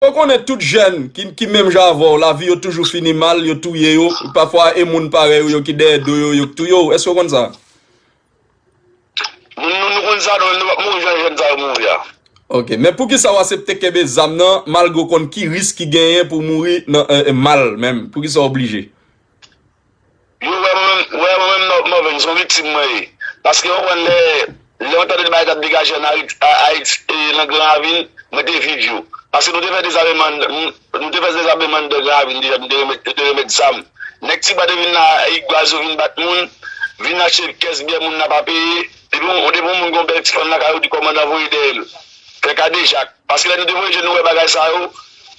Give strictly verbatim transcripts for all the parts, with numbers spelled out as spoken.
Ou konnen tout jèn ki, ki menm jan avè w, lavi yo toujou fini mal, yo touye yo, pafwa e moun parèy ou yo ki dèyè do yo, yo k touye w. Èske w konn sa? Nou, nou, nou konn sa, nou, nou p ap mouri jan jèn sa yo mouri a. Ok, men poukisa w aksepte kenbe zam nan, malgre w konn ki risk ki genyen pou w mouri nan, e, e, mal menm? Poukisa w oblije? Yo wè mwen menm, wè mwen menm Mò-, Mòven, se yon viktim mwen ye. Paske w konprann lè, lè w tande de bagay t ap degaje ann Ayiti, a, Ayiti, e, nan Gran Ravin, mwen te viv yo. Paske nou te fè dezameman, nou te fè dezameman anndan Gran Ravin deja, nou te remèt, yo te remèt zam. Nèg Tibwa te vin la, Igwaz yo vin bat moun, vin achte kès byè moun nan pa peye. Depi yon, depi yon moun gen yon bèl ti fanm lakay ou, di kòmandan voye dèyè l. Fè kadejak. Paske lè nou te voye je nou wè bagay sa yo,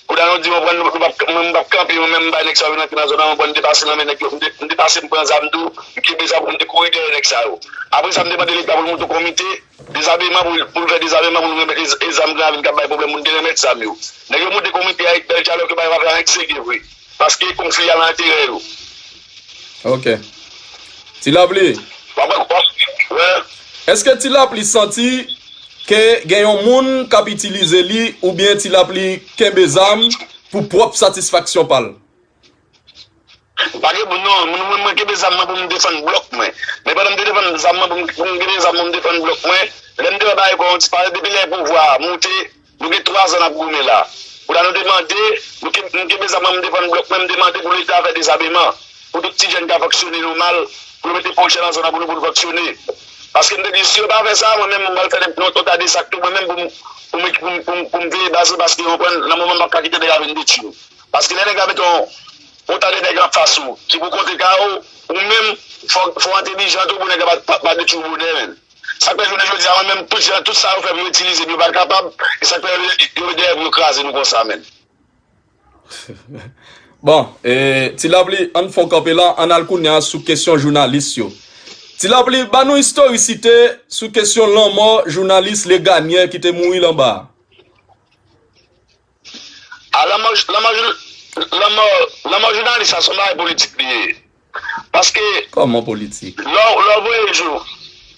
kounye a nou di, mwen pran, nou p ap, mwen m p ap kanpe, mwen menm m bay nèg sa yo vin antre nan zòn nan, mwen pran m te pase nan men nèg yo, m te, m te pase m pran zam tou, m kenbe zam pou m te kouri dèyè nèg sa yo. Apre sa, m te mande Leta pou l monte yon komite dezameman pou, pou l fè dezameman pou nou remèt e, e zam Gran Ravin k ap bay pwoblèm, pou nou te remèt zam yo. Nèg yo monte komite a, bèl dyalòg yo bay, pa fè anyen k serye vre. Paske konfli a nan enterè yo. Ok. Ti Lapli. W ap wè, w ap wè. Èske Ti Lapli santi ke gen yon moun k ap itilize li oubyen Ti Lapli kenbe zam pou pwòp satisfaksyon pa l? Pa gen moun non, moun mwen, mwen kenbe zam mwen pou m defann blòk mwen. Men pandan m te defann zam mwen pou m, pou m kenbe zam mwen pou m defann blòk mwen, lè m te wè bagay kò yon ti pale, depi lè pouvwa a moute, nou gen twa zan n ap goumen la. Kounye a nou te mande, nou ke-, nou kenbe zam nan, m defann blòk mwen, m te mande pou Leta fè dezameman, pou tout ti jèn ka fonksyone nòmal, pou yo mete pwojè nan zòn nan pou nou, pou nou fonksyone. Paske m te di, si yo pa fè sa, mwen menm, m pral fè yon, yon ta de zak tou, mwen menm, pou m, pou m, pou m, pou m, pou m veye baz mwen, paske, w konprann, nan moman m p ap ka kite nèg la vin detwi m. Paske lè nèg la mete yon, yon ta de nèg anfas ou, ki pou kontre kay ou, ou menm, fò, fò w entèlijan tou pou nèg la pa, pa, pa detwi w bonè, menn. Sa k fè jounen jodi a, mwen menm, tout jan, tout sa yo fè pou yo itilize m, yo pa t kapab, e sa k fè yo, yo dèyè pou yo kraze nou konsa, menn. Bon, e, Ti Lapli, ann fè yon kanpe la, ann al kounye a sou kesyon jounalis yo. Ti Lapli, ban nou istorisite sou kesyon lanmò jounalis Leganyè ki te mouri l anba a. A, lanmò, lanmò, lanmò, lanmò jounalis la, se yon bagay politik li ye. Paske. Kòman politik? Lè w, lè w voye jou.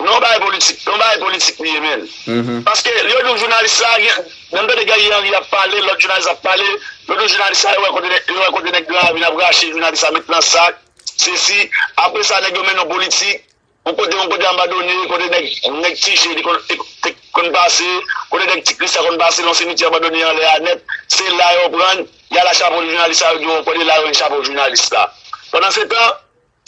Non, yon bagay politik, yon bagay politik li ye, menn. Paske, yo di w jounalis la, gen, lè m tande Guerrier Henry ap pale, lòt jounalis ap pale, yo di w jounalis la, yo wè kote nèg, yo wè kote nèg Gran Ravin ap rache jounalis la, met nan sak, sesi, apre sa, nèg yo mennen w politik, yon kote, yon kote abandone, kote nèg, nèg Ti Je te konn, te, te konn pase, kote nèg Ti Kris la konn pase, nan simityè abandone anlè a nèt, se la yo pran, y al a chapo jounalis la, yo di w kote la yo jwenn chapo jounalis la. Pandansetan,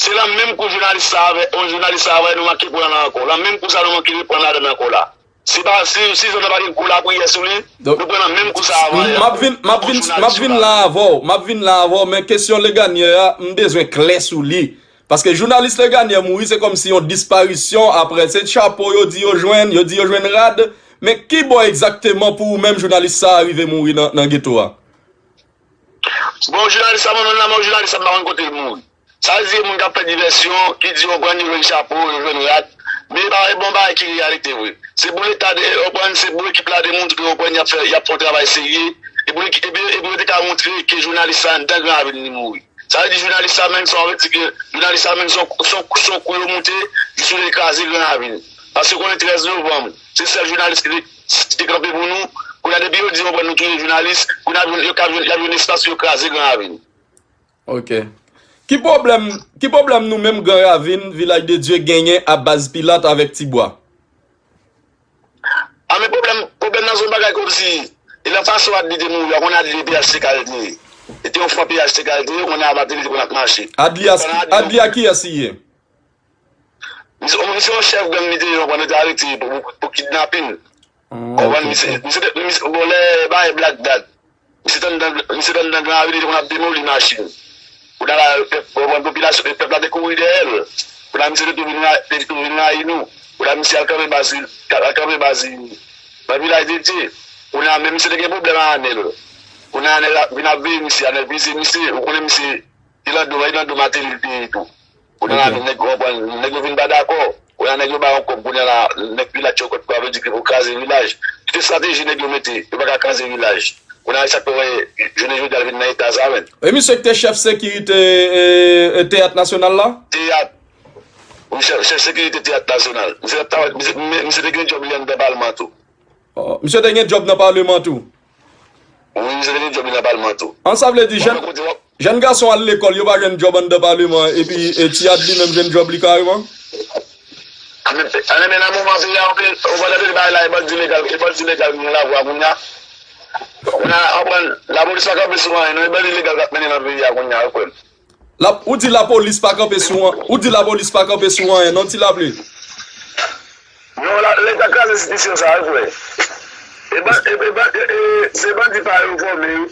se lan menm kou jounalis la avè, o, jounalis la avè, nou manke pran la ankò. Lan menm kou sa, nou manke reprann ladan l ankò la. Se pa, si, si zòn nan pa gen gwo lapriyè sou li, nou pran nan menm kou sa avè. M ap vin, m ap vin, m ap vin la avè w, m ap vin la avè w, men kesyon Leganyè a, m bezwen klè sou li. Paske jounalis Leganyè mouri, se kòmsi yon disparisyon, apre se chapo yo di yo jwenn, yo di yo jwenn rad, men ki bò egzakteman pou ou menm jounalis sa a rive mouri nan, nan geto a? Bon, jounalis sa, mwen menm la, mwen jounalis sa, m pa konn kote l mouri. Sa vle di, moun k ap fè divèsyon, ki di, w konprann, yo jwenn chapo, yo jwenn rad, men e pa, e pa yon bagay ki reyalite vre. Se pou Leta, w konprann, se pou ekip la demontre, w konprann, y ap fè, y ap fè yon travay serye, e pou, e pou, e pou yo te ka montre ke jounalis sa anndan Gran Ravin li mouri. Sa vle di jounalis sa menm se yon, vle di ke jounalis sa menm se yon, se yon, se yon kou yo moute jis pou yo te kraze Gran Ravin. Paske konnen trèz novanm, se sèl jounalis ki te, ki te kanpe pou nou. Kounye a depi yo di yo pran nou touye jounalis, kounye a yo ka jwenn, y ap jwenn espas pou yo kraze Gran Ravin. Ok. Ki pwoblèm, ki pwoblèm nou menm Gran Ravin, Vilaj de Dye genyen a baz Pilat avèk Tibwa? A men pwoblèm, pwoblèm nan se yon bagay kòmsi, e nan fason Adli te mouri a, konnen Adli te P H T K l te ye. Li te yon fwa P H T K l te ye, konnen a Mateli te konn ap mache. Adli a, Adli a kiyès li ye? Misye, misye yon chèf gang li te ye, yon pandan te arete pou, pou kidnapin. Konprann misye, misye te, misye, bon, lè bagay Black Dat, Misye t anndan, misye t anndan Gran Ravin, li te konn ap demoli machin. Kounye a la, pèp, bon, popilasyon, pèp la te kouri dèyè l. Kounye a, misye te tou vin ra-, te tou vin rayi nou. Kounye a, misye al kanpe baz, al kanpe baz nan Vilaj de Dye. Kounye a, men misye te gen pwoblèm a Anèl. Kounye a, Anèl vin ap veye misye, Anèl vize misye. Ou konnen misye, Ilando, Ilando Mateli li te ye tou. Kounye a la, nèg yo pran, nèg yo vin pa dakò. Kounye a, nèg yo ba yon kòb, kounye a la, nèg Pilat yo kòb, sa vle di ke pou kraze Vilaj. Tout estrateji nèg yo mete, yo pa ka kraze Vilaj. Kounye a, e sa k fè w wè, jounen jodi a, l vin nan eta sa, menn. E misye ki te chèf sekirite, e, e, Teyat Nasyonal la? Teyat. Wi, chèf, chèf sekirite Teyat Nasyonal. Misye t ap travay, misye, misye te gen djòb li anndan palman tou. Misye te gen djòb nan paleman tou. Wi, misye te gen djòb li nan palman tou. An, sa vle di, jèn, jèn gason al lekòl, yo pa jwenn djòb anndan paleman an, epi e Ti Ad li menm jwenn djòb li kareman? Anben, nan moman peyi a, ou pa tande bagay la, e bandi legal, e bandi legal ki gen lavwa kounye a. Kounye a, w konprann, lapolis pa kanpe sou anyen, non, e bandi legal k ap mennen nan peyi a kounye a, wi, frè m. Ou di lapolis pa kanpe sou an, ou di lapolis pa kanpe sou anyen, non, Ti Lapli? Non, la, Leta kraze enstitisyon sa, wi, frè. E ban, e, e ban, e, e, se bandi pa yo fòme, wi.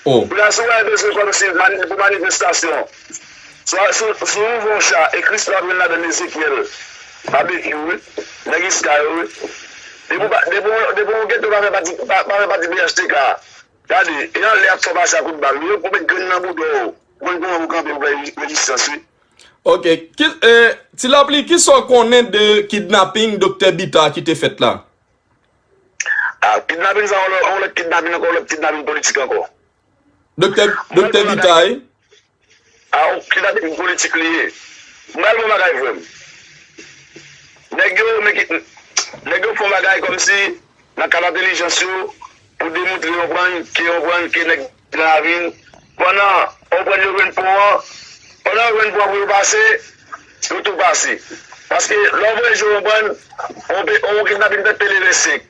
Oh. Pou la, si w wè, se kòmsi mani-, pou manifestasyon. Si w, si w, si w ouvri yon cha, ekri sa w ap jwenn ladan l Ezekyèl, Babekyou, wi, nèg Iska yo, wi. Depi w pa, depi w, depi w gen tou pa fè pati, pa, pa fè pati P H T K. Gade, e anlè y ap fè w pase a kout bal, wi, yo pou met grenn nan bouda w. Ou konn kòman pou kanpe pou fè rezi-, rezistans, wi. Ok. Ki, eh, Ti Lapli, kisa w konnen de kidnaping Doktè Bita ki te fèt la? Ah, kidnaping sa, yon lòt, yon lòt kidnaping ankò, yon lòt kidnaping politik ankò. Doktè, Doktè Bita, wi? Ah, yon kidnaping politik li ye. M pral bon bagay, frè m. Nèg yo, men ki, nèg yo fè yon bagay kòmsi nan kad entèlijans yo, pou demontre, w konprann, ke, w konprann, ke nèg Gravin, pandan, w konprann, yo jwenn pon an, pandan yo jwenn pon an pou yo pase, yo tou pase. Paske, lè w voye je w, w konprann, on pe, on kidnaping fèt Peleven senk.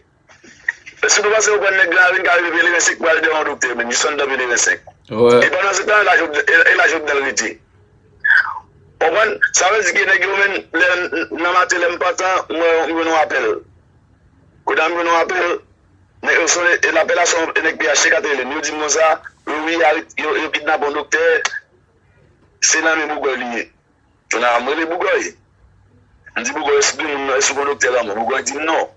Èske nou panse, w konprann, nèg Gravin ka rive Peleven senk pou al dèyè yon doktè, menm, jis anndan Peleven senk? Wè. E pandan se tan, e la Jovenel, e, e la Jovenel rete. W konprann? Sa vle di ke nèg yo menm, lè, nan maten, lè m pantan, mwen, m jwenn yon apèl. Kounye a m jwenn yon apèl, nèg yo sonnen, e lapèl la se yon nèg P H T K te rele m. Yo di m konsa, yo, wi, yo, yo kidnape yon doktè, se nan men Bougòy li ye. Kounye a m rele Bougòy. M di Bougòy, èske gen moun nan, èske gen yon doktè lanmò? Bougòy di m non.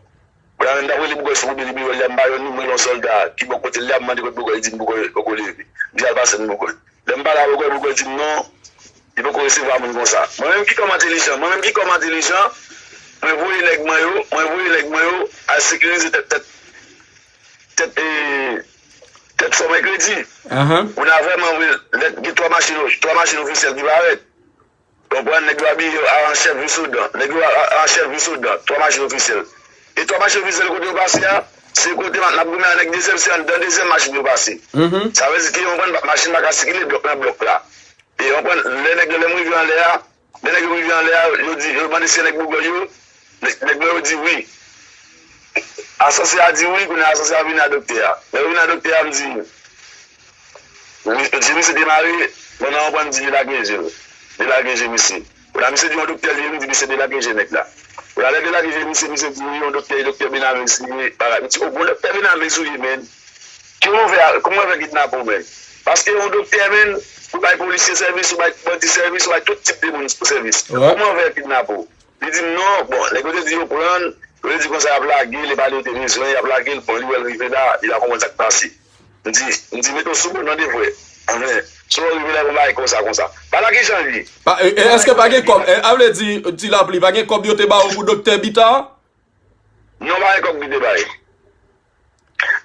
Kounye a menm m t ap rele Bougòy sou nimewo l la, m pa jwenn li, m rele yon sòlda ki bò kote l la, m mande kote Bougòy, li di m Bougòy poko leve. M di al pase m Bougòy. Lè m pale a Bougòy, Bougòy di m non, li poko resevwa moun konsa. Mwen menm ki kòm entèlijan, mwen menm ki kòm entèlijan, mwen voye nèg mwen yo, mwen voye nèg mwen yo al sekirize tèt, tèt, tèt, e, tèt Fò Mèkredi. Ahan. Kounye a vrèman vre, lè gen twa machin, twa machin ofisyèl ki parèt. Konprann, nèg yo abiye yo a an chèf jis o dan. Nèg yo a, a, an chèf jis o dan. Twa machin ofisyèl. E twa machin ofisyèl kote yo pase a, se kote n ap goumen a nèg dezyèm, se anndan dezyèm machin yo pase. Mhm. Sa vle di ke, w konprann, machin pa ka sikile blòk nan blòk la. E w konprann, lè nèg yo, lè m rive anlè a, lè nèg yo rive anlè a, yo di, yo mande si se nèg Bougòy yo, nèg, nèg mwen yo di wi. Asansè a di wi, kounye a asansè a vini a doktè a. Lè yo vini a doktè a, m di, mi-, je misye demare, pandan w konprann di delage je l. Delage je misye. Kounye a misye di yon doktè li ye, m di misye delage je nèg la. Kounye a lè delage je misye, misye di wi, yon doktè, doktè Benamis li ye, bagay. M di, o, bon, doktè Benamis ou ye, men. Kòman w fè, kòman w fè kidnape w, men? Paske yon doktè, men, ou bay polisye sèvis, ou bay bandi sèvis, ou bay tout tip de moun sèvis. Wè. Kòman w fè kidnape w? Li di m non, bon, nèg yo te di yo pran l, yo te di konsa y ap lage l, e pa li yo te bezwen, y ap lage l, bon, li wè l rive la, li pa konprann sa k pase. M di, m di, mete w sou bon non de vre. Anfen, si w rive la, yon bagay konsa, konsa. Pa la ki jan l ye. Pa, e, e, èske pa gen kòb? E, a vle di, Ti Lapli, pa gen kòb yo te ba w pou doktè Bita? Non, pa gen kòb ki te bay.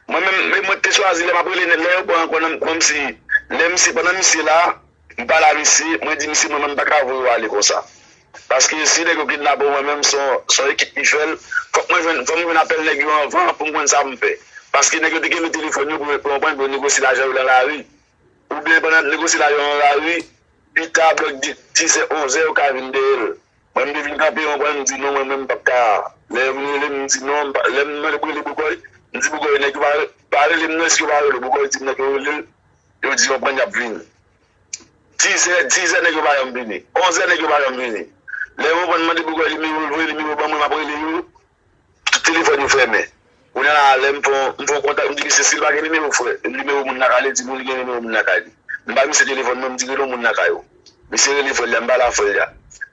Mwen menm, men mwen te chwazi lè m ap rele nèg, lè yo pran ankò nan, kòmsi, lè misye, pandan misye la, m pale a misye, mwen di misye, mwen menm m pa ka voye w ale konsa. Paske si nèg yo kidnape w, mwen menm, se yon, se yon ekip ki fè l, fòk mwen jwenn, fòk mwen jwenn apèl nèg yo anvan pou m konn sa pou m fè. Paske nèg yo te kenbe telefòn yo pou, pou, pou yo negosye lajan yo nan lari. Oubyen pandan n ap negosye lajan yo nan lari, pita, bò di, dizè, onzè, yo ka vin dèyè l. Mwen, m te vin kanpe yon bò, m di non, mwen menm, m p ap ka. Lè yo vin rele m, m di non, m pa, lè m mande pou rele Bougòy, m di Bougòy, nèg yo pa, pa rele m non, èske yo pa rele w? Bougòy di m nèg yo rele l, yo di yo pran, y ap vini. Dizè, dizè, nèg yo pa janm vini. Onzè, nèg yo pa janm vini. Lè yo pran, mande Bougòy nimewo l, voye nimewo ban mwen, m ap rele yo. Tout telefòn yo fèmen. Kounye a la, lè m fè yon, m fè yon kontak, m di misye si l pa gen nimewo frè, nimewo moun lakay li, di m li gen nimewo moun lakay li. M ba misye telefòn mwen, m di rele yon moun lakay ou. Misye rele frè l la, m pale a frè l la.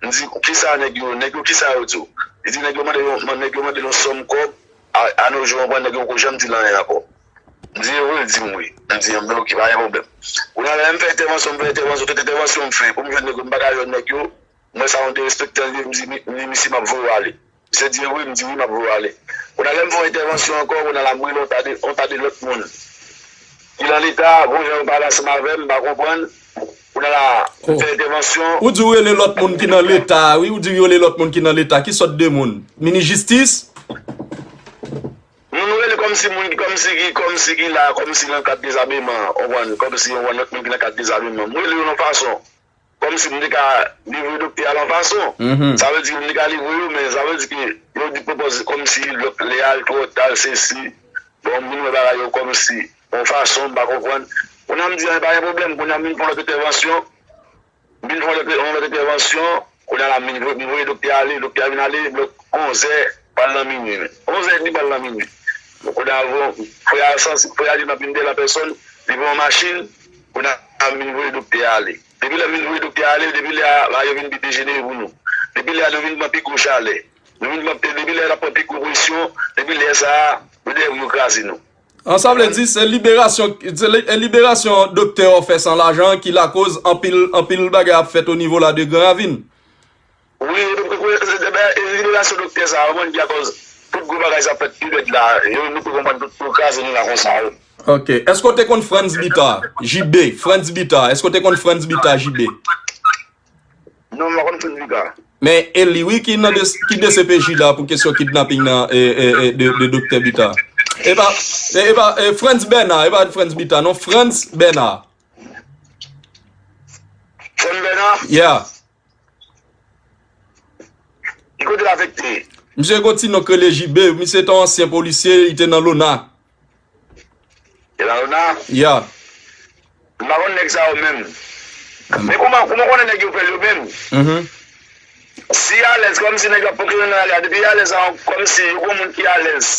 M di, kisa nèg yo, nèg yo kisa yo di w? Li di nèg yo mande yon, nèg yo mande yon sòm kòb, a, a nos jours, w konprann, nèg yo poko janm di l anyen ankò. M di, e vre? Li di m wi. M di, enben, oke, pa gen pwoblèm. Kounye a la, lè m fè entèvansyon, m fè entèvansyon, tout entèvansyon m fè, pou m jwenn nèg yo, m pa ka jwenn nèg yo, m wè sa yon derespektan li ye, m di, mi-, mi-, misye, m ap voye w ale. Misye di wi, m di wi, m ap voye w ale. Kounye a lè m fè yon entèvansyon ankò, kounye a la m rele yon ta de, yon ta de lòt moun ki nan Leta, bon jan yo pale ansanm avè m, m pa konprann. Kounye a la, m fè entèvansyon. Ou di w rele lòt moun ki nan Leta, wi, ou di w rele lòt moun ki nan Leta. Ki sòt de moun? Minis jistis? Nou, nou rele kòm kòmsi moun ki, kòmsi ki, kòmsi ki la, kòmsi nan kad dezameman, w konprann, kòmsi yon lòt moun ki nan kad dezameman. M rele yo nan fason. Kòmsi m te ka livre doktè a lan fason. Sa vle di ke m te ka livre yo, men sa vle di ke yo di pwopòz kòmsi lòt lè a l twò ta, l sesi. Bon, m vin wè bagay yo kòmsi yon fason, m pa konprann. Kounye a m di, "An, pa gen pwoblèm," kounye a m vin fè yon lòt entèvansyon. M vin fè yon lòt, yon lòt entèvansyon, kounye a la m vin voye, m voye doktè a ale, doktè a vin ale, blòk onzè, pral nan minui. Onzè edmi pral nan minui. Bon, kounye a, bon, frè a santi, frè a li nan vin dèyè la pèsòn, li pran yon machin, kounye a m vin voye doktè a ale. Depi lè m vin voye doktè a ale, depi lè a, bagay yo vin pi dejenere pou nou. Depi lè a, nou vin pran pi gwo chalè. Nou vin pran, depi lè a, n ap pran pi gwo presyon, depi lè sa a, yo dèyè pou yo kraze nou. An, sa vle di, se liberasyon, se li-, e liberasyon doktè yo fè san lajan ki lakoz anpil, anpil bagay ap fèt o nivo la de Gran Ravin. Wi, e, e, e, e, e liberasyon doktè sa a, ou konprann ki akòz tout gwo bagay sa ap fèt pi rèd la, yo, nou te konprann tout, yo kraze nou la konsa, wi. Ok. Èske w te konn Frantz Bita, J B, Frantz Bita, èske w te konn Frantz Bita, J B? Non, m pa konn Frantz Bita. Men e li wi ki nan de, ki D C P J la pou kesyon kidnaping nan, e, e, e, de, de doktè Bita. E pa, e, e pa, e, Frantz Bernard, e pa Frantz Bita, non, Frantz Bernard. Frantz Bernard? Yeah. Ki kote l afekte? Misye gon ti non k rele J B, misye te yon ansyen polisye, li te nan lona. E la lona? Ya. M pa konn nèg sa yo menm. Men kòman, kòman w konnen nèg yo fè l yo menm? Mhm. Si alèz, kòmsi nèg yo ap fonksyone nan lari a, depi alèz a, kòmsi yo gon moun ki alèz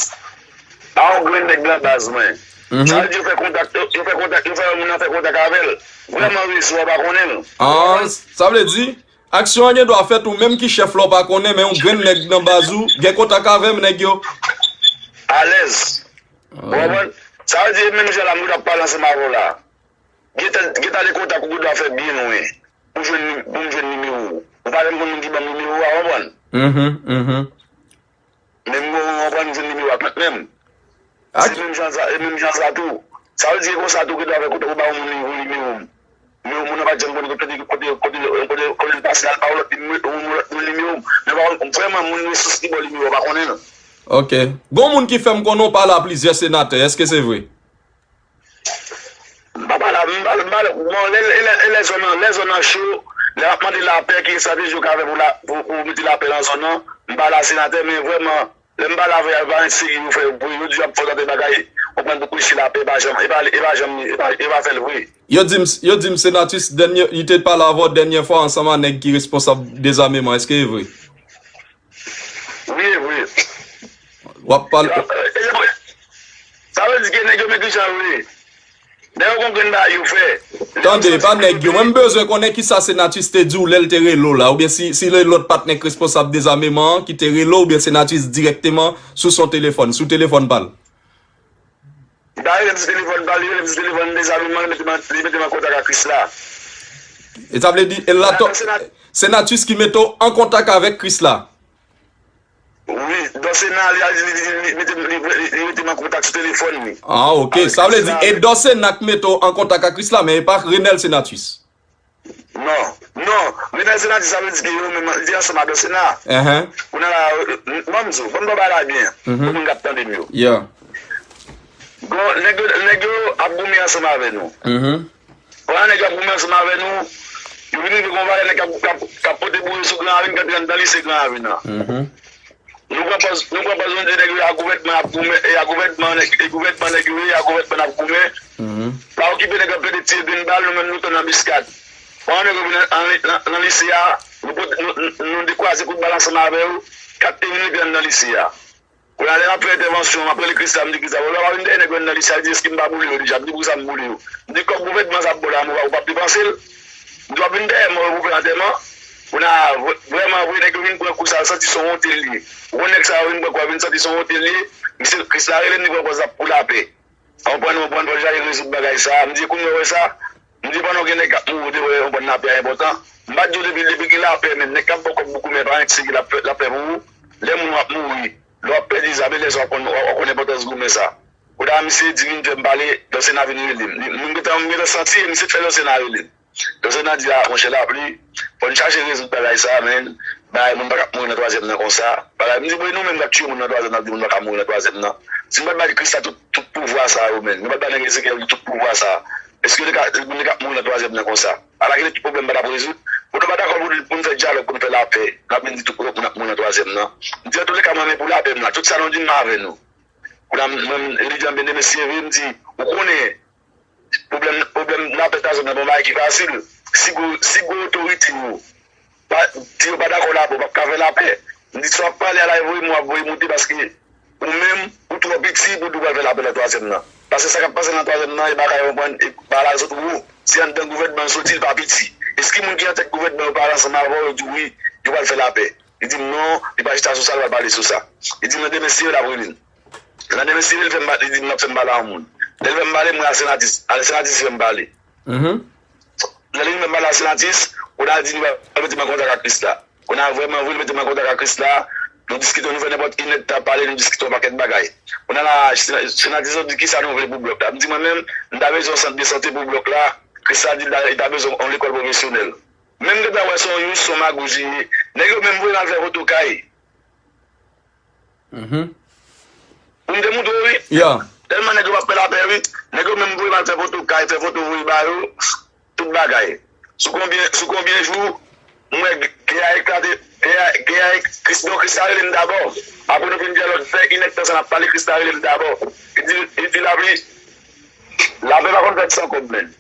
a yon grenn nèg nan baz mwen. Mhm. Sa vle di yo fè kontak, yo, yo fè kontak, yo fè moun nan fè kontak avè l. Vrèman rezo a pa konnen l. Ah, sa vle di, aksyon an gen dwa fèt ou menm ki chèf la w pa konnen, men yon grenn nèg nan baz ou gen kontak avè m, nèg yo. Alèz. Ou konprann? Sa vle di, menm jan la, moun ap pale ansanm avè w la. Gen tan, gen tan de kontak ou gen dwa fè byen lwen pou jwenn, pou m jwenn nimewo w. Ou pa janm konn moun ki ban m nimewo a, ou konprann? Mhm, mhm. Men m konprann m jwenn nimewo a kanmenm. Se menm jan sa, e menm jan sa tou. Sa vle di, e konsa tou, gen dwa fè kontak ou ba yon moun nimewo m. Nimewo moun nan pa t janm konnen kote, kote, kote, kote, kote l pase, al ba yon lòt nimewo, yon lòt moun nimewo m. Men pa konn, vrèman, moun resous ki ba w nimewo a pa konnen l. Ok. Gon moun ki fè m konnen w pale a plizyè senatè, èske se vre? M pa pale, m pale, m pale, bon, lè, lè, lè, lè zòn nan, lè zòn nan cho, lè y ap mande lapè, ki estrateji yo ka fè pou la, pou, pou mete lapè nan zòn nan, m pale a senatè, men vrèman, lè m pale avè y, pa yon seri yo fè vre, yo di y ap fè tante bagay, konprann pou preche lapè, e pa janm, e pa, e pa janm, e pa, e pa fè l vre. Yo di m, yo di m Senatus, dènye, li te pale avè w dènye fwa ansanm a nèg ki responsab dezameman, èske e vre? Wi, e vre. W ap pale. E, e, e, sa vle di ke nèg yo metrijan yo ye. Nèg yo gon grenn bagay yo fè. Tande, e pa nèg yo. Mwen, m bezwen konnen kisa Senatus te di w lè l te rele w la, oubyen si, si lòt patnè k responsab dezameman an ki te rele w, oubyen Senatus dirèkteman sou son telefòn, sou telefòn pa l. Li pa rele m sou telefòn pa l, li rele m sou telefòn dezameman, li mete m an, li mete m an kontak ak Krisla. E sa vle di, e la, Senatus ki mete w an kontak avèk Krisla? Wi, Dòsena, li, li, li, li, li mete m, li, li, li mete m an kontak sou telefòn li. Ah, ok. Sa vle di, e Dòsena k mete w an kontak ak Krisla, men e pa Renel Senatus. Non, non, Renel Senatus, sa vle di ke yo menm, li te ansanm a Dòsena. Kounye a la, ban m di w, ban m ba w bagay la byen, pou moun k ap tande m yo. Bon, nèg yo, nèg yo ap goumen ansanm avè nou. Pandan nèg yo ap goumen ansanm avè nou, yo vin rive gon valè nèg k ap, k ap, k ap pote boure sou Gran Ravin, k antre anndan lise Gran Ravin nan. Nou pran pòz, nou pran pòz, nou di nèg yo a gouvènman ap goumen, e a gouvènman nèg, e gouvènman nèg yo ye, a gouvènman ap goumen. Pa okipe nèg yo ap plede tire grenn bal, nou menm nou tann anbiskad. Pandan nèg yo vin nan, nan, nan, nan lise a, nou pote, nou, nou, nou dekwaze kout bal ansanm avè yo, kat te vin rive anndan lise a. Kounye a, lè m ap fè entèvansyon, m ap rele Krisla, m di Krisla, bon, lè w pa vin dèyè nèg yo anndan lise a, di èske m pa boule yo deja? M di pou sa m boule yo. M di kòb gouvènman sa ap ba w la, ou p ap depanse l. M di w ap vin dèyè mò yo pou fè antèman. Kounye a, vre-, vrèman vre, nèg yo vin pran kou sa, yo santi se yon wonte l ye. Ou konn nèg sa yo vin pran kou a, vin santi se yon wonte l ye. Misye, Krisla rele m, li pran pòz l ap pou lapè. Ou konprann, ou konprann, fò l chache rezoud bagay sa. M di, kounye a w wè sa? M di, pandan w gen nèg k ap mouri, ou te wè, ou konprann, lapè a enpòtan. M pa t di w depi, depi gen lapè, men nèg k ap ba w kòb boukoumen, pa yon seri l ap fè, l ap fè pou ou. Lè moun w ap mouri, lè w ap pèdi zam, e lè sa w ap konn, w ap konn enpòtans goumen sa. Kounye a, misye di vin fè m pale, Dòsena vin rele m. Li, m gentan, m gentan santi, e misye t fè Dòsena rele m. Dòsena di, a, monchè, lapli, fò n chache rezoud bagay sa, men, bagay moun pa t ap mouri nan twazyèm nan konsa. Bagay, m di, bon, e nou menm k ap tiye moun nan twazyèm, n ap di moun pa ka mouri nan twazyèm nan. Si nou pa t ba Krisla tout, tout pouvwa sa yo, menn, nou pa t ba nèg Ezekyèl tout pouvwa sa, èske nou te ka, nou te ka mouri nan twazyèm nan konsa? Ala ki tout pwoblèm pa t ap rezoud. Pou nou pa dakò pou, pou nou fè dyalòg, pou nou fè lapè, n ap vin di tout moun ap mouri nan twazyèm nan. M di, antouleka, mwen, men pou lapè m la, tout sa nou di, m avè nou. Kounye a, mwen, li di, "Byen, mesye, vre," m di, "Ou konnen, pwoblèm, pwoblèm lapè twazyèm nan pa yon bagay ki fasil. Si gwo, si gwo otorite yo pa, si yo pa dakò lapè, w p ap ka fè lapè." M di, "Sa w ap pale a la, e voye m, w ap voye moute, paske ou menm, ou twò piti pou di w pral fè lapè nan twazyèm nan. Paske sa k ap pase nan twazyèm nan, e bagay yo pran, e bagay la sot wo. Si anndan gouvènman yo soti, li pa piti. Èske moun ki antèt gouvènman yo pale ansanm avè w, yo di w wi, yo pral fè lapè?" Li di m non, li pa chita sou sa, li pral pale sou sa. Li di m nan demen si Dye vle, l ap rele m. Nan demen si Dye vle, li fè m pa-, li di m l ap fè m pale a yon moun. Lè l fè m pale, m wè a Senatis. A Senatis fè m pale. Mhm. Lè li fè m pale a Senatis, kounye a l di nou pral mete m an kontak ak Krisla. Kounye a vrèman vre, li mete m an kontak ak Krisla. Nou diskite, nou fè nenpòt inèdtan pale, nou diskite yon pakèt bagay. Kounye a la, Sena-, Senatis di kisa nou vle pou blòk la. M di mwen menm, m ta bezwen yon sant de sante pou blòk la. Krisla di l ta, li ta bezwen yon lekòl pwofesyonèl. Menm gentan wè se yon yous, se yon magouj li ye. Nèg yo menm voye m al fè foto kay. Mhm. Pou m te moutre w, wi. Ya. Tèlman nèg yo p ap fè lapè, wi. Nèg yo menm voye m al fè foto kay, fè foto voye ba yo, tout bagay. Sou konbyen, sou konbyen jou, m wè gè a eklate, gè a, gè a ek-, Kris-, non, Krisla rele m dabò. Apre nou fin dyalòg, fè inèdtan sa n ap pale, Krisla rele m dabò. Li di, li di, Lapli, lapè pa konn fèt san kòb, menn.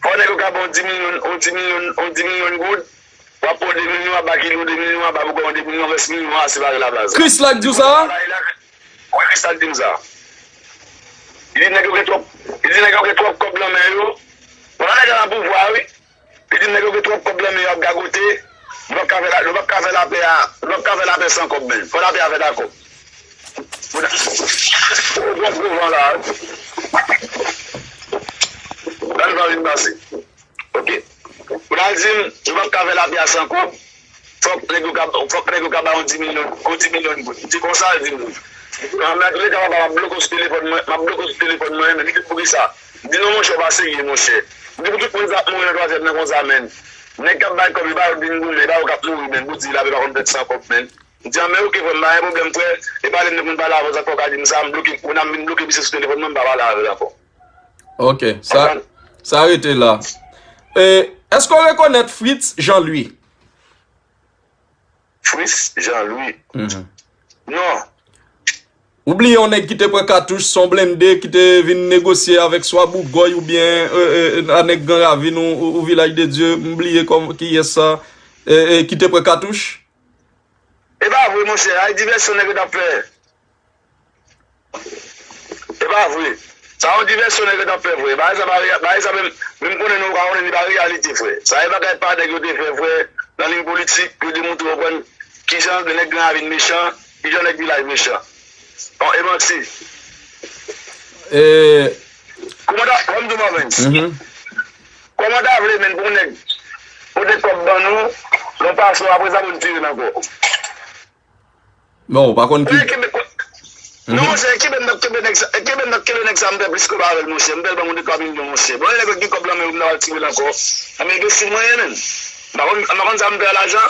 Fò nèg yo ka ba w di milyon, w di milyon, w di milyon goud, w ap pran de milyon, w ap ba Kilo de milyon, w ap ba Bougon de milyon, rès milyon an separe la baz. Krisla k di w sa? Wi, Krisla k di m sa. Li di nèg yo gen twòp, li di nèg yo gen twòp kòb nan men yo. Bon, nèg la nan pouvwa, wi. Li di nèg yo gen twòp kòb nan men yo ap gagote. Nou p ap ka fè la, nou p ap ka fè lapè a, nou p ap ka fè lapè san kòb, menn. Fò lapè a fèt a kòb. Gwo, gwo van la, wi. Gad van vin pase. Ok. Pou n al di m, nou p ap ka fè lapè a san kòb. Fòk nèg yo ka, fòk nèg yo ka ba yon di milyon, yon di milyon goud. M di konsa, l di m. Nan, nan tou leta, papa, m ap bloke w sou telefòn mwen, m ap bloke w sou telefòn mwen, men li di poukisa? M di non, monchè, w pa serye, monchè. M di pou tout moun sa ap mouri nan twazyèm nan konsa, menn. Nèg k ap bay kòb, e pa yo k vin goumen, e pa yo k ap mouri, menn. Pou di lapè pa konn fèt san kòb, menn. M di, an, men ok, frè m, pa gen pwoblèm, frè. E pale m, depi m pale avè w, sa fè w ka di m sa, m bloke, kounye a m vin bloke misye sou telefòn mwen, m pa pale avè l ankò. Ok, sa, sa rete la. E, èske w rekonèt Fritz Jean Louis? Fritz Jean Louis? Mhm. Non. Ou bliye yon nèg ki te pran katouch, se yon blende, ki te vin negosye avèk swa Bougòy oubyen, e, e, e, a nèg Gran Ravin ou, ou, ou Vilaj de Dye, m bliye kòm, kiyès sa, e, e, ki te pran katouch? E pa vre, monchè, a divèsyon nèg yo t ap fè. E pa vre. Sa yon divèsyon nèg yo t ap fè, frè. Bagay sa pa reya-, bagay sa menm, menm konnen nou pa konnen li pa reyalite, frè. Sa e bagay pa nèg yo te fè, frè, nan liy politik, pou yo demontre w konprann kijan nèg Gran Ravin mechan, kijan nèg Vilaj mechan. Bon, e manti. E Kòman ta, kòman m di w, Marvens? Mhm. Kòman ta vle, menn, pou nèg pote kòb ban nou, nou pase w apre sa pou n tire l ankò? Bon, ou pa konn ki. Kenbe, kenbe, non, monchè, kenbe m t ap kenbe nèg sa, kenbe m t ap kenbe nèg sa, m fè plis kòb avè l, monchè. M fè l ban m de twa milyon, monchè. Bon, lè nèg yo gen kòb nan men yo, m ta al tire l ankò. Nan men enbesil mwen ye, menn. M pa konn, m pa konn sa m fè a lajan.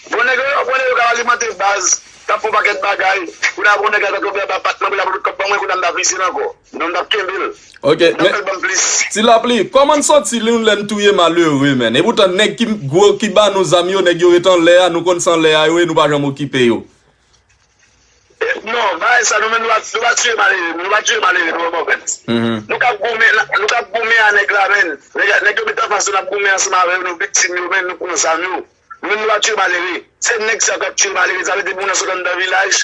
Bon, nèg yo, bon, nèg yo ka alimante baz, k ap fè yon pakèt bagay. Kounye a, bon, nèg la t ap fè yon patnè, pou l ap kòb ban mwen, kounye a m ta vize l ankò. Non, m t ap kenbe l. Ok, men, Ti Lapli, kòman n santi nou lè n touye malere, menn? E poutan, nèg ki gwo, ki ba nou zam yo, nèg yo ret anlè a, nou konn se anlè a yo ye, nou pa janm okipe yo. Eh, non, bagay sa, nou menm, nou pa, nou pa tiye malere, nou pa tiye malere, nou, Marvens. Mhm. Nou k ap goumen, nou k ap goumen a nèg la, menn. Nèg, nèg yo met anfas nou, n ap goumen ansanm avè yo, nou viktim yo, menn, nou pran zam yo. Nou menm, nou pa tiye malere. Se nèg sa yo k ap tiye malere, sa vle di moun nan sot anndan vilaj,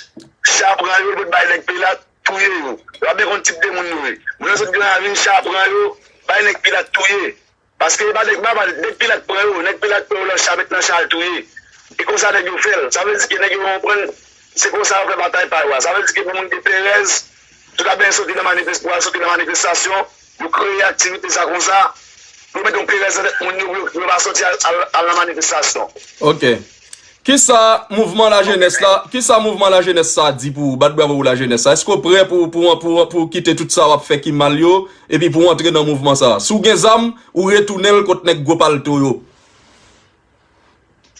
cha pran yo, yo bay nèg Pilat, touye yo. Yo pa byen konn tip de moun nou ye. Moun nan sot Gran Ravin, cha pran yo, bay nèg Pilat touye. Paske e pa nèg, pa, pa, nèg Pilat pran yo, nèg Pilat pran yo nan cha, met nan cha al touye. E konsa nèg yo fè l. Sa vle di ke nèg yo konprann, se konsa yo fè batay pa yo a. Sa vle di ke pou moun gen perèz, yo ta byen soti nan manifes-, pou al soti nan manifestasyon, yo kreye aktivite sa konsa, yo met yon perèz nan tèt moun yo, pou yo, pou yo pa soti al, al, al nan manifestasyon. Ok. Kisa mouvman lajenès la, kisa mouvman lajenès sa di pou ou? Bat bravo pou lajenès sa. Èske w prè pou, pou, pou, pou kite tout sa w ap fè ki mal yo, epi pou w antre nan mouvman sa? Si w gen zam, ou retounen l kot nèg gwo palto yo.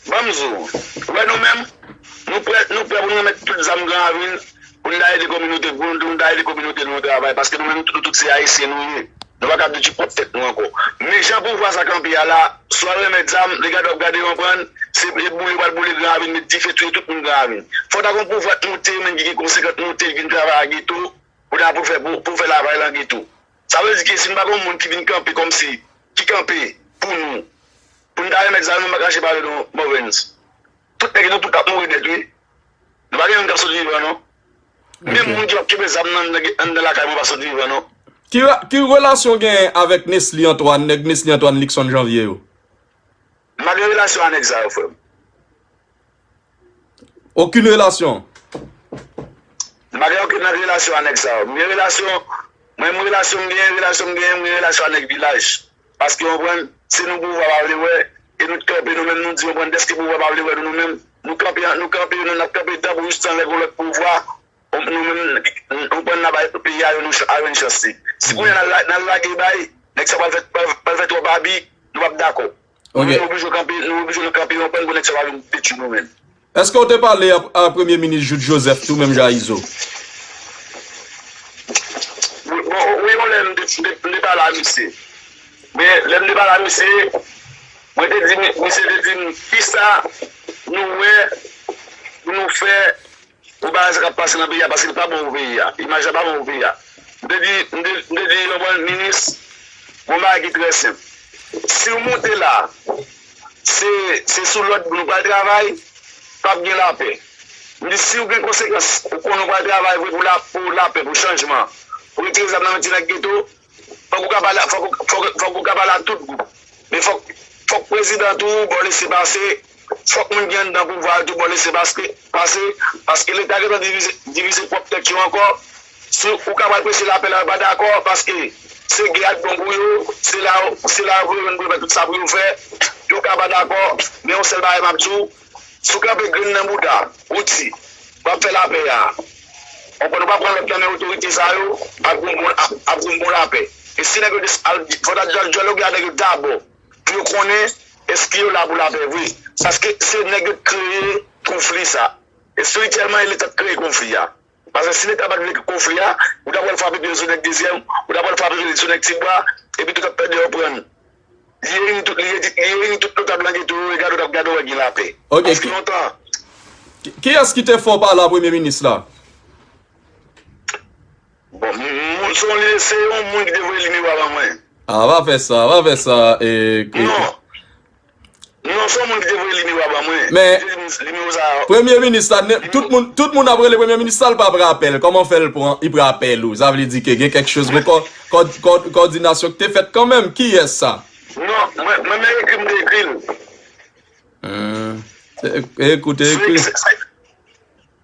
Ban m di w, wè nou menm, nou prè, nou prè pou nou remèt tout zam Gran Ravin, Pou n ta ede kominote, pou n ta ede kominote nou travay, paske nou menm tout, nou tout se Ayisyen nou ye. Nou pa ka detwi pwòp tèt nou ankò. Men jan pouvwa sa kanpe a la, swa remèt zam, lè gade w ap gade, konprann, se boule, pral boule Gran Ravin, met dife, touye tout moun Gran Ravin. Fò ta gon pouvwa k monte, menm ki gen konsekans, monte, vin travay a geto, pou ta, pou fè, pou, pou fè travay lan geto. Sa vle di ke si n pa gon moun ki vin kanpe kòmsi, ki kanpe pou nou, pou n ta remèt zam, nou pa kache pale non, Morvens. Tout nèg nou tout ap mouri nèt, wi. Nou pa gen youn k ap sot vivan, non. Menm moun ki ap kenbe zam nan anndan lakay mwen pa sot vivan, non. Ki, re- ki relasyon w genyen avèk Nesly Antoine, nèg Nesly Antoine, Luckson Janvier yo? M pa gen relasyon a nèg sa yo, frè m. Okenn relasyon? M pa gen okenn relasyon a nèg sa yo. M gen relasyon, mwen, m relasyon m genyen, relasyon m genyen, m gen relasyon a nèg vilaj. Paske, w konprann, se nou pouvwa pa vle wè, e nou t kanpe nou menm, nou di, w konprann, dèske pouvwa pa vle wè nou, nou menm, nou kanpe, nou kanpe, nou, n ap kanpe tanbou jistan lè gon lòt pouvwa, nou menm, w konprann, n a bay peyi a yo, nou ch- a yo yon chans li. Si kounye a n al la- n al lage bay, nèg sa pral fè, pral, pral fè twòp abi, nou p ap dakò. Nou menm, nou oblije kanpe, nou oblije nou kanpe, w konprann, pou nèg sa pa vin detwi nou menm. Èske w te pale a, a Premye Minis Jouthe Joseph tou, menm jan a Izo? Wi, bon, wi, yon lè m te, m te, m te pale a misye. Men, lè m te pale a misye, mwen te di, mi- misye te di m, kisa nou wè pou nou fè pou bagay sa k ap pase nan peyi a, paske l pa bon pou peyi a. Imaj la pa bon pou peyi a. M te di, m te, m te di, yon bon minis, yon bagay ki trè senp. Si w monte la, se, se sou lòd nou pral travay, p ap gen lapè. M di, si w gen konsekans, ou konnen w pral travay vre pou la, pou lapè, pou chanjman, pou retire zam nan men ti nèg geto, fòk ou ka pale, fòk, fòk, fòk ou ka pale a tout gwoup. Men fòk, fòk prezidan tou ba w lese pase, fòk moun ki anndan pouvwa yo tou ba w lese pase, pase, paske Leta gentan divize, divize pwòp tèt yo ankò. Si ou ka pral preche lapè la, yo pa dakò, paske se gè a t bon pou yo, se la, se la yo pou yo jwenn pou yo fè tout sa pou yo fè. Yo ka pa dakò, men yon sèl bagay m ap di w, si w kanpe grenn nan bouda, ou di, w ap fè lapè a. Ou konprann, ou pa pran lòd nan men otorite sa yo, ap gon bon, ap, ap gon bon lapè. E si nèg yo dis- al, fò ta dyal- dyaloge a nèg yo dabò, pou yo konnen èske yo la pou lapè vre. Paske se nèg yo k kreye konfli sa. Espirityèlman, e Leta k kreye konfli a. Paske si Leta pa t vle konfli a, ou ta pral frape pye l sou nèg dezyèm, ou ta pral frape pye l sou nèg Tibwa, epi tout ap pèdi yo pran. Li reyini tout, li reyini tout notab lan geto yo, e gade w t ap gade w wè gen lapè. Ok, paske ki- lontan. Ki- Kiyès ki te fè w pale a Premye Minis la? Bon, m- m- se yon li- se yon moun ki te voye nimewo a ban mwen. A, pa fè sa, pa fè sa, e, e- Non. Non, se yon moun ki te voye nimewo a ban mwen. Men- Li te di m nimewo sa a. Premye Minis la, ne- tout moun, tout moun ap rele Premye Minis la, l pa pran apèl. Kòman fè l pran, li pran apèl ou? Sa vle di ke gen kèk choz, bon, kò- kò- kò- kòdinasyon ki te fèt kanmenm. Kiyès sa? Non, mwen, mwen menm ekri m te ekri l. Hmm. E- Ekoute, se- ekri. Se- se-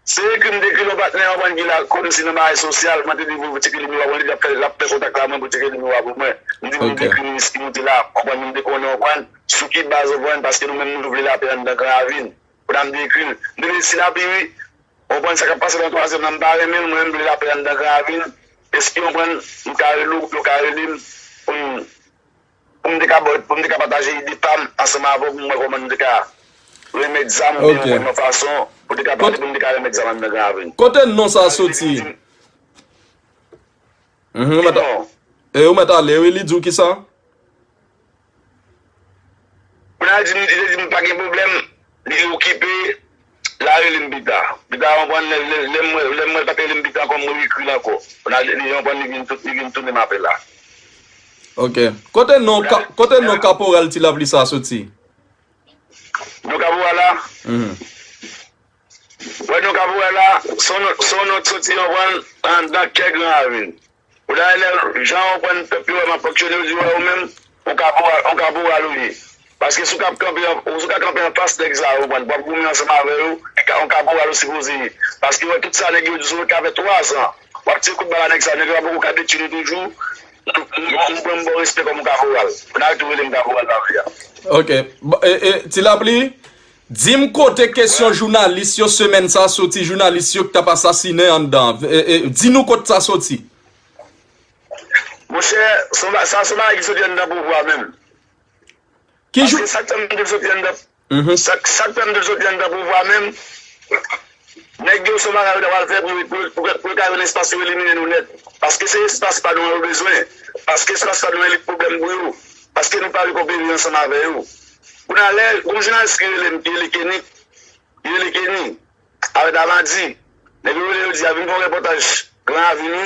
Se ekri m te ekri yon patnè, w konprann, ki la, kòmsi nan bagay sosyal, mwen te di pou tcheke nimewo a pou li, l ap fè, l ap fè kontak la mwen pou tcheke nimewo a pou mwen. M di pou m te ekri minis ki monte la, w konprann, m te konnen, w konprann, sou ki baz, w konprann, paske nou menm nou vle lapè anndan Gran Ravin. Kounye a m te ekri l. M te di si l ap ri, w konprann, sa k ap pase nan twazyèm nan, m pa renmen l, mwen m vle lapè anndan Gran Ravin. Èske w konprann, m ka rele w, oubyen w ka rele m pou m pou m te ka ba w, pou m te ka pataje ide pa m ansanm avè w, pou m wè kòman nou te ka remèt zam, oubyen yon fason pou te ka pale, pou m te ka remèt zam anndan Gran Ravin. Kote non sa soti? Mhm, ou mèt a- e ou mèt ale, wi, li di w kisa? Kounye a li di m, li te di m pa gen pwoblèm, li okipe, l a rele m pita. Pita, w konprann, lè, lè, lè m wè, lè m wè l pa t rele m pita ankò, m reekri l ankò. Kounye a li, li, w konprann, li vin tou- li vin tounen m apèl la. Ok. Kote non, ka- kote non Kaporal Ti Lapli sa soti? Non Kaporal la? Mhm. Wè non Kaporal la, se yon non, se yon non k soti, w konprann, anndan kè Gran Ravin. Ou ta wè lè jan w konprann pèp yo wè m ap fonksyone, yo di wè ou menm, yon kaporal, yon kaporal ou ye. Paske si w ka kanpe an, si w ka kanpe anfas nèg sa yo, w konprann, w ap goumen ansanm avè yo, e ka- yon kaporal ou sipoze ye. Paske wè tout sa nèg yo di sou ou, ka fè twazan w ap tire kout bal a nèg sa, nèg yo pa poko ka detwi nou toujou. M, m, m pran m ba w respè kòm yon kaporal. N a tou rele m kaporal pa vle a. Ok. Bon, e, e, Ti Lapli, di m kote kesyon jounalis yo semèn sa soti, jounalis yo ki t ap asasinen anndan. E, e, di nou kot sa soti. Monchè, se yon ba- sa se yon bagay ki soti anndan pouvwa menm. Ki jou- Paske sa k fè m te soti anndan, mhm, sa, sa k fè m te soti anndan pouvwa menm, Nèg yo se yon bagay yo ta pral fè pou, pou, pou, pou yo ka jwenn espas yo elimine nou nèt. Paske se espas pa nou an yo bezwen. Paske espas pa nou an li pwoblèm pou yo. Paske nou pa vle konpetire ansanm avè yo. Kounye a lè, gon jounalis ki rele m, ki rele Kenny, ki rele Kenny, avè Davandi, nèg yo rele yo di a vin fè yon repòtaj Gran Ravin wi.